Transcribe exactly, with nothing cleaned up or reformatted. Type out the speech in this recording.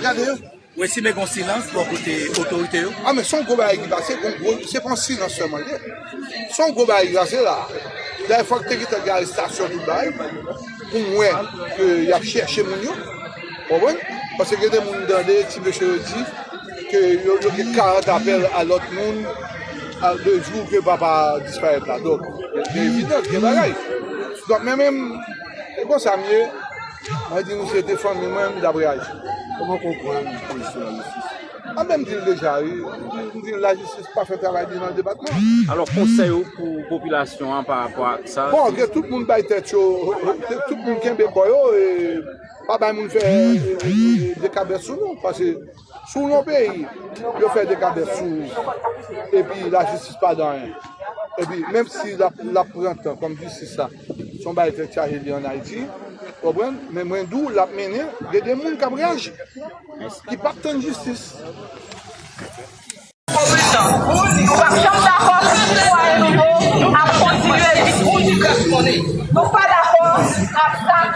Gade yo. Ou estime gen yon silans bò kote otorite yo? A, men se yon gwo bagay ki pase, gon gwo, se pa yon silans sèlman l ye. Se yon gwo bagay ki pase la. Dayè, fòk te gentan gen arestasyon tout bagay pou m wè ke y ap chèche moun yo. Ou konprann? Paske gen de moun m tande, ti mesye yo di ke yo, yo gen karant apèl a lòt moun, a, de jou ke papa disparèt la. Donk, se evidan, gen bagay. Donk, men menm, e konsa m ye, mwen di nou se te fanmi mwen, m t ap reyaji. Kòman w konprann pozisyon lajistis? A, men m di l deja, wi. M di l lajistis pa fè travay li nan depatman. Alò, konsèy ou pou popilasyon an pa rapò ak sa? Bon, ke tout moun bay tèt yo, ke tout moun kenbe kò yo, e pa bay moun fè, e, e, e, dekabès sou nou, paske si w nan yon peyi, yo fè dekabès sou ou, epi lajistis pa di anyen. Epi, menm si l ap, l ap pran tan, kòm jistis la, se yon bagay tèt chaje li ann Ayiti, w konprann? Men mwen di w, l ap mennen, gen de moun k ap reyaji, ki p ap tann jistis. Prezidan, nou p ap janm dakò pou pouvwa e nou yo ap kontinye vin pou di kras monnen. Nou pa dakò ak sa.